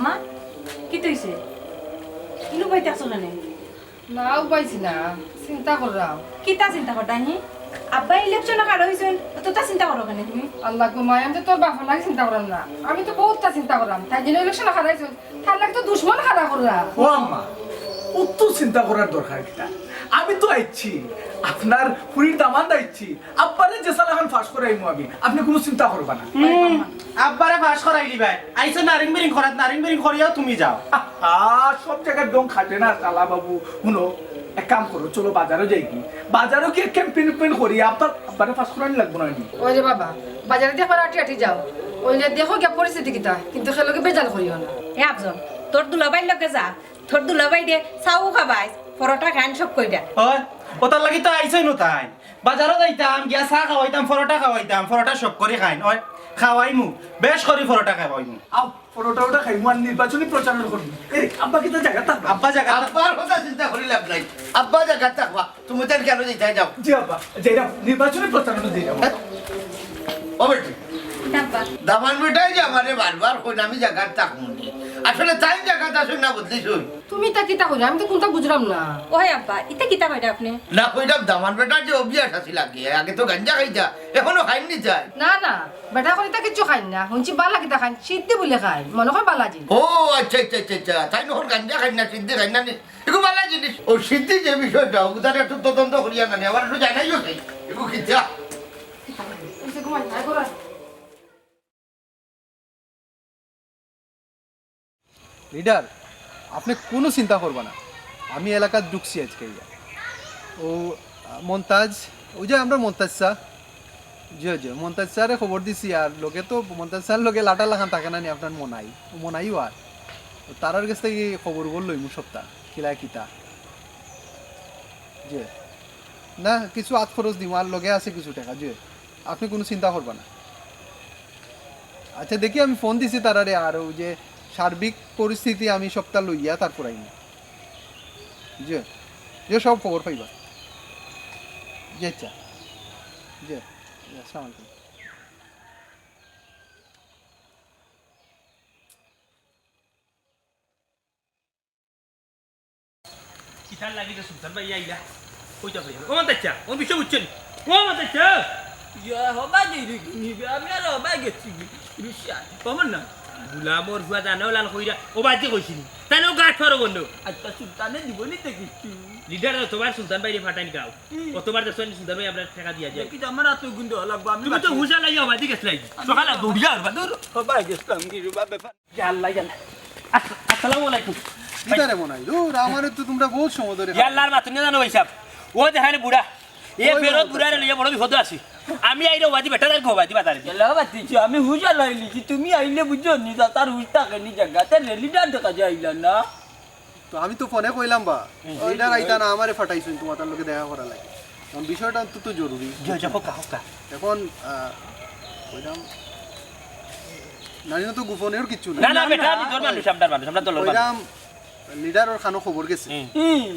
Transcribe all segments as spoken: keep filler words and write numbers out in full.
মা, কিতা অইছে? ইনো বইতে আছো কেনে? না, উবাইছি না, চিন্তা কররাম। কিতা চিন্তা কররায় হি? আব্বা ইলেকশনো খাড়া অইছইন, অততা চিন্তা করো কেনে তুমি? আল্লাহ গো মাই, আমি তো তোর বাপর লাগি চিন্তা কররাম না, আমি তো বউততা চিন্তা কররাম। তাইন যেন ইলেকশনো খাড়া অইছইন, তার লাগি তো দুশমন খাড়া কররা। ও আম্মা, অত চিন্তা করার দরকার কিতা? আমি তো আইছি, আপনার ফুরির দামান্দ আইছি, আব্বারে যেছা লাখান পাশ করাইমু আমি, আপনে কুনু চিন্তা করবা না। হুম, আব্বারে পাশ করাইলিবায়। আইছো নারিং বিরিং করাত, নারিং বিরিং করিয়াও তুমি যাও। আহা, সব জাগাত ঢং খাটে না শালা বাবু। হুনো, এক কাম করো, চলো বাজারো যাইগি। বাজারো গিয়া campaign উম্পেইন করি, আব্বা, আব্বারে পাশ করানি লাগবো না নি? ওই রে বাবা, বাজারে দি একবার আটি আটি যাও। অইলে দেখো গিয়া পরিস্থিতি কিতা, কিন্তু কেউ লগে বেজাল করিও না। এ আফজল, তোর দুলাভাইর লগে যা, তোর দুলাভাইরে চাও খাবাইস, পরোটা খাইন সব কইরা। ওই, অতার লাগি তো আইছইন তাইন। বাজারো যাইতাম, গিয়া চা খাওয়াইতাম, পরোটা খাওয়াইতাম, পরোটা সব করি খাইন। ওই, খাওয়াইমু, বেশ করি পরোটা খাওয়াইমু। আও, পরোটা উটা খাইমু আর নির্বাচনী প্রচারণা করমু। এ, আব্বা কিতা জাগাত থাকবা? আব্বা জাগাত থাকবা। আব্বার কথা চিন্তা করি লাভ নাই। আব্বা জাগাত থাকবা। তুমি তাইন কেনে যাইতায় যাও? জি আব্বা, যাইরাম, নির্বাচনী প্রচারণা যাইরাম। হ্যাঁ? ও বেটি। আব্বা। দামান বেটায় যে আমারে বারবার কইন আমি জাগাত থাকমু নি। আসলে তাইন জাগাত আছইন না বদলিছইন। তুমি ইতা কিতা কইরায়? আমি তো কুনতা বুঝরাম না। ওই আব্বা, ইতা কিতা কইরা আপনে? না কইরাম, দামান বেটার যে অভ্যাস আছিল আগে, আগে তো গাঞ্জা খাইতা, এখনো খাইন নি তাইন? না, না, বেটায় কইন ইতা কিচ্ছু খাইন না। হুনছি বালা কিতা খাইন, সিদ্ধি বুলে খাইন, মনো কয় বালা জিনিস। ও আচ্ছা, আচ্ছা, আচ্ছা, আচ্ছা। তাইন অখন গাঞ্জা খাইন না, সিদ্ধি খাইন না নি? এগু বালা জিনিস। ও সিদ্ধি যে বিষয়টা, অগুতার একটু তদন্ত করিয়া না নি, আমার একটু জানাইও চাই। এগু কিতা? লিডার, আপনে কুনু চিন্তা করবা না, আমি এলাকাত ঢুকছি আইজকে ইয়া। ও, আহ, মন্তাজ, ওই যে আমরার মন্তাজ চা, জি, জি, মন্তাজ চারে খবর দিছি, আর লগে তো মন্তাজ চার লগে লাটার লাখান থাকে না নি আপনার মনাই, ও মনাইও আর। তো তারার গেছ থাকি খবর লইমু সবটা, কিলা কিতা। জি। না, কিছু আত খরচ দিমু, আর লগে আছে কিছু টেকা, জি। আপনে কুনু চিন্তা করবা না। আচ্ছা, দেখি, আমি ফোন দিছি তারারে, আর ওই যে সার্বিক পরিস্থিতি আমি সবটা লইয়া তারপর আইমু। জি, জি, সব খবর পাইবা। জি, আচ্ছা। জি, জি, আসসালামু আলাইকুম। কিতার লাগি যে সুলতান ভাই আইলা? কইতা পারি না। ও মন্তাজ চা, ও বিষয় বুঝছো নি? ও মন্তাজ চা! ইয়া, হবায় যাইরে নি বে, আমি আর হবায় গেছি গি। রুশিয়া, কমন না। গুলামর ফুয়া জানে ওলান কইরা, ও বাজি কইছি নি। তাইন ও গাছ ফারো বন্ধ। আচ্ছা, সুলতানে দিব নি তো কিচ্ছু। লিডার অতবার সুলতান ভাইরে ফাটাইন গাও। হুম। অতবার দেখছো নি সুলতান ভাই আমরার টেকা দিয়া যায়। দেখি তো আমার হাতে গুন্ডা লাগবো, আমি তুমি তো বাকি হুজা লাইয়া হবাদি গেছলায়। আমি সকালে দৌড়িয়া হরবা, দৌড়। হবায় গেছলাম গি রে বাবা। ইয়া আল্লাহ, ইয়া আল্লাহ। আস-, আসসালামু আলাইকুম। কিতা রে মনাই? দূর, আমারে তো তুমরা বউত সময় ধরে ইয়া আল্লাহর মাতুন জানো ভাই সাহেব। ও দেখইন বুড়া। এ ওই ফেরত বাবা। বুড়ারে লইয়া বড় বিপদো আছি। আমি আইরে ওবাদি বেটা তার গোবাদি বাজারে দি। গেলা বাতি যে আমি হুজা লাইলিছি, তুমি আইলে বুঝছো নি, তা তার হুজ থাকে নি জাগা, তার রেলিডার দেখা যায় আইলা না। তো আমি তো ফোনে কইলাম বা, হুম। লিডার আইতা না, আমারে ফাটাইছইন তুমার তার লগে দেখা করার লাগি। কারণ বিষয়টা অত্যন্ত জরুরি। জি, জি, হোক, হোক। এখন, আহ, কইলাম, নারী তো গোপনের কিচ্ছু নাই। না, না, না, বেটা, না। নিজর মানুষ, আমরার মানুষ, আমরা দলর মানুষ। কইলাম, লিডারর কানো খবর গেছে। হুম। হুম।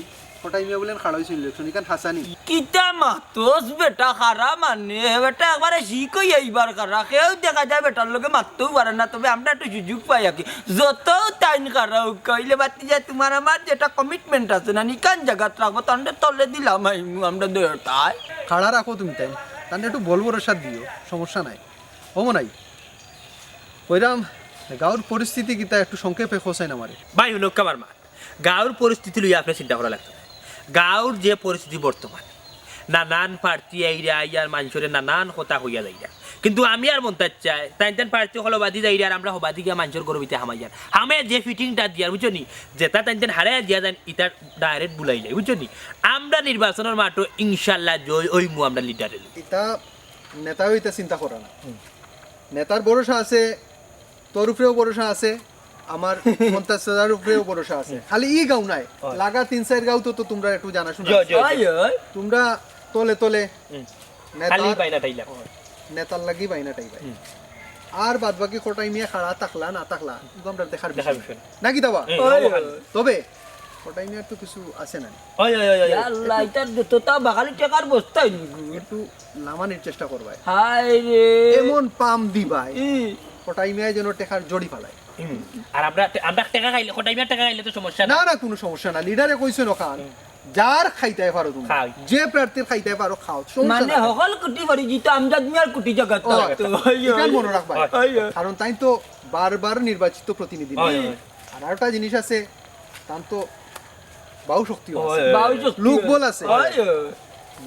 কটাই মিয়া বুলে খাড়া অইছিল ইলেকশন, ইখান হাছা নি? কিতা মাতস বেটা, খাড়া মানে, বেটা একবারে শিক অইয়া এইবার খাড়া। কেউ দেখা যায় বেটার লগে মাততেও পারে না, তবে আমরা একটু সুযোগ পাই আর কি। যত তাইন খাড়া অউক, কইলে বাতি যায় তুমার আমার যেটা কমিটমেন্ট আছে না, নিকান জাগাত রাখবো, তান্ডে তলে দিলাম আইমু আমরা দয়তায়। খাড়া রাখো তুমি তাইন, তান্ডে একটু বল ভরসা দিও, সমস্যা নাই। ও মনাই, কইরাম, গাঁওর পরিস্থিতি কিতা একটু সংক্ষেপে কছাইন আমারে? ভাই, হুনউক্কা আমার মাত। গাঁওর পরিস্থিতি লইয়া আপনে চিন্তা করা লাগতো না। গাঁওর যে পরিস্থিতি বর্তমান, নানান প্রার্থী আইরা, আইয়ার মানষরে নানান কথা কইয়া যাইরা। কিন্তু আমি আর মন্তাজ চাই, তাইন তাইন প্রার্থী অকল হবাদি যাইরা, আর আমরা হবাদি গিয়া মানষর ঘরর ভিতরে হামাইয়ার। হামাইয়া যে ফিটিংটা দিয়ার, বুঝছো নি? যেটা তাইন তাইন হারাইয়া দিয়া যাইন, ইটা direct বুলাই যায়, বুঝছো নি? আমরা নির্বাচনর মাঠো ইনশাল্লাহ জয় অইমু আমরা লিডারে লইয়া। ইতা নেতায় ইতা চিন্তা করা না। হুম। নেতার ভরসা আছে, তোর উপরেও ভরসা আছে, আমার পঞ্চাশ হাজার উপরেও ভরসা আছে। হুম। খালি ই গাঁও নায়, হয়। লাগা তিন চাইর গাঁও তো, তো তুমরা একটু জানাশোনা জি, আছে। জি, জি। হয়, হয়। তুমরা তলে তলে হুম। নেতার খালি বাইনা টাইলা। নেতার লাগি বাইনা টাইবা। হুম। আর বাদ বাকি কটাই মিয়া খাড়া থাকলা না থাকলা, ইগু আমরা দেখার দেখার বিষয় বিষয় না। না। নাকি দাবা? হুম, হয়, অবশ্যই। হয়। তবে কটাই মিয়ার তো কিছু আছে না। হয়, হয়, হয়, হয়। ইয়া আল্লাহ, ইতার যততা বাঙালি টেকার বস্তাই নিগু। একটু লামানির চেষ্টা করবায়। হায় রে। এমন পাম দিবায়, ই। কটাই মিয়ায় যেন টেকার জড়ি ফালায়। হুম। আর আমরা, আমরা টেকা খাইলে, কটাই মিয়া টেকা খাইলে তো সমস্যা না। না, না, কুনু সমস্যা না। লিডারে কইছইন অখান, যার খাইতায় পারো তুমি, খাও। যে প্রার্থীর খাইতায় পারো, খাও, সমস্যা মানে নাই। হকল কুটি পড়ি জিত আমজাদ মিয়ার কুটি জগত ও, তো। ইখান মনো রাখবা। অয়। কারণ তাইন তো বারবার নির্বাচিত প্রতিনিধি। অয়, অয়। আর আরোটা জিনিস আছে, তান তো বাউ শক্তিও আছে। অয়, অয়। বাউ শক্তি লোকবল আছে। অয়, অয়।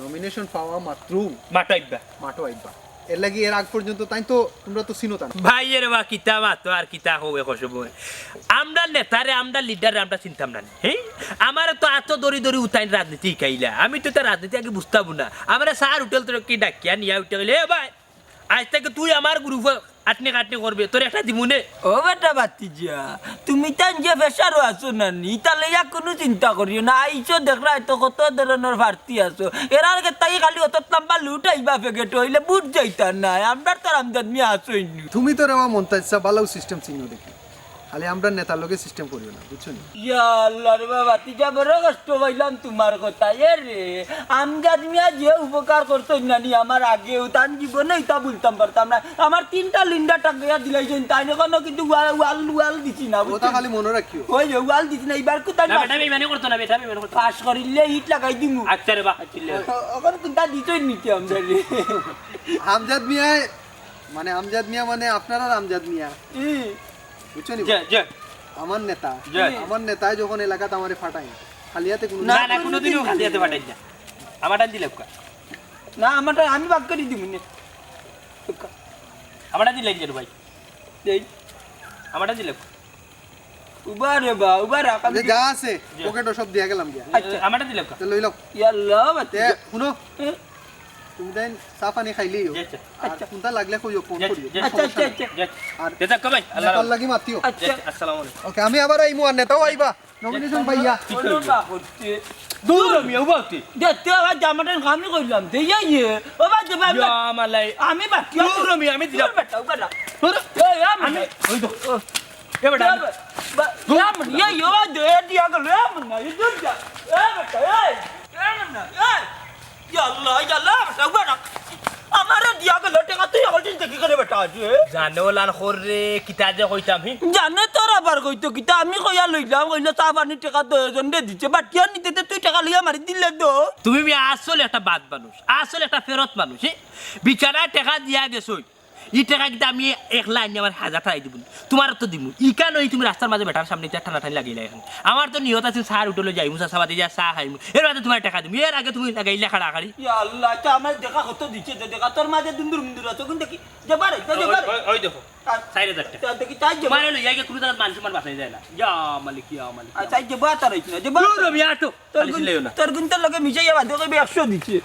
নমিনেশন পাওয়া মাত্র মাঠো আইবা। মাঠো আইবা। এর লাগি এর আগ পর্যন্ত তাইন তো, তোমরা তো চিনো তান। ভাই এর বা কিতা মাতো আর কিতা কও এ কসব। আমরা নেতারে, আমরা লিডারে আমরা চিনতাম না নি, হ্যাঁ? আমারে তো আতো দড়ি দড়ি উতাইন রাজনীতি শিখাইলা। আমি তো তা রাজনীতি আগে বুঝতাম না। আমারে স্যার হোটেল তরক্কি ডাকিয়া নিয়া উঠে কইলে, "এ ভাই, আইজ থাকি তুই আমার গ্রুপো আটনি কাটনি করবে, তোর একটা দিমুনে।" ও বেটা ভাতিজা, তুমি তান যে প্রেশারো আছো না নি, ইতা লইয়া কুনু চিন্তা করিও না। আইছো দেখরায় তো কত ধরনর প্রার্থী আছো। এরার গেছ থাকি খালি অত লাম্বা লুট আইবা প্যাকেট অইলে বুট যাইতা নায়। আমরার তো আমজাদ মিয়া আছইন নু। তুমি তো রেওয়া মন্তাজ সাব ভালাউ সিস্টেম চিনো দেখি। খালি আমরার নেতার লগে সিস্টেম করিও না, বুঝছো নি? ইয়া আল্লাহ রে বাবা, ভাতিজা বড় কষ্ট পাইলাম তুমার কথা। এ রে, আমজাদ মিয়া যে উপকার করছইন না নি আমার আগেউ, তান জীবনে ইতা ভুলতাম পারতাম না। আমার তিনটা লিন্ডা টাকা দিলাইছইন, তাইন এখনো কিন্তু ওয়াল, ওয়াল, ওয়াল দিছি না, বুঝছো? কথা খালি মনো রাখিও। ওই যে ওয়াল দিছি না, ইবার কোথায় না, বেটা বেইমানি করতো না, বেটা বেইমানি করতো না। পাস করিলে ইট লাগাই দিমু। আচ্ছা রে বা, আচ্ছা রে। ও-, ওখানে কোনটা দিছইন নিতে আমজাদ রে? আমজাদ মিয়া, মানে আমজাদ মিয়া মানে আপনারার আমজাদ মিয়া। ই। বুঝছো নি? জি, জি। আমার নেতা, জি। আমার নেতায় যখন এলাকাত আমারে ফাটাই, খালি আতে কুনু না, না, কুনুদিনও খালি আতে ফাটাই না। আমারটা দিলে কা? না, আমারটা আমি ভাগ করি দিমু নে। আমারটা দিলে কা রে ভাই? এই। আমারটা দিলে কা? উবা রে বা, উবা রাখ, আমি আচ্ছা, যা আছে, জি। পকেটো সব দিয়া গেলাম গিয়া। আচ্ছা। আমারটা দিলে কা? তো লই লও। ইয়াল্লা, বাতি। তে, হুনো। হ্যাঁ? তুমি তাইন চা পানি খাইলিও। জি, আচ্ছা। আর আচ্ছা। কুনটা লাগলে কইও, ফোন জি, করিও। জি। আচ্ছা, আচ্ছা, আচ্ছা। জি। আর তে থাকো ভাই, আল্লাহ নেতার লাগি মাতিও। আচ্ছা। জি, আচ্ছা, আসসালামু আলাইকুম। ওকে, আমি আবার আইমু আর নেতাও আইবা। নমিনেশন পাইয়া। ঠিক অইলো। দূর আমি, ও বাতি। দেখতে আবার জামাটার খামি কইলাম, দে ইয়া ইয়ে। ও বাতি, বাতি। ইয়া মালাই। আমি বাতি। দূর আমি, আমি দিলাম। দূর বেটা, ও বেটা। দূর। এই, এই, আমি, আমি, ওই তো। ও। এ বেটা, এ আমি বে-, বা-, দূর। এ মন, ইয়ে, ইয়ে, ওই দে, দিয়া গেল, এ মন না, এ দূর যা। এ বেটা, এই, এ মন না, এই। ইয়া আল্লাহ, ইয়া আল্লাহ, বেটা, বেটা। আমারে দিয়া গেল, টেকা তুই আমার দিন দেখি করে বেটা আছে। জানো লাল খোর রে, কিতা যে কইতাম, হি? জানে তোর আবার কইতো কিতা, আমি কইয়া লইলাম, কইলো চা পানি টেকা দশ জন রে দিছে, বাটিয়া নিতে তে তুই টেকা লইয়া মারি দিলে তো। তুমি মি আসলে একটা বাদ মানুষ, আসলে একটা ফেরত মানুষ, হি? বিছানায় টেকা দিয়া গেছো, ই টেকা কিন্তু আমি একলা আনি আমার হাজার টাকা দিবো। তোমার তো দিমু। ইখান অই তুমি রাস্তার মাঝে বেটার সামনে ইটা টানাটানি লাগাইলা অখন। আমার তো নিয়ত আছিল চা হোটেলো যাইমু, চা বাদে যা চা খাইমু। এর বাদে তোমার টেকা দিমু। এর আগে তুমি লাগাইলা খাড়াখাড়ি। ইয়া আল্লাহ, আচ্ছা, আমার দেখা কত দিছে, যে দেখা তোর মাঝে দুন্দুর মুন্দুর আছে, কোন দেখি? যে বারে, যে ওই, বারে। ওই, ওই দেখো। আর চার হাজার টেকা। তা দেখি, চাই যে তোমার লইয়া গিয়া কোনো জায়গায় মানুষ আমার বাঁচাই যায় না। ইয়া মালিক, ইয়া মালিক, আর ইয়া চাই যে বা তার হইছে না, যে বা দূর হবি, আটো। তোর খালি গুণ, চিল্লাইও না। তোর গুণ তোর লগে মিশাইয়া বাদে কইবে একশো দিছে।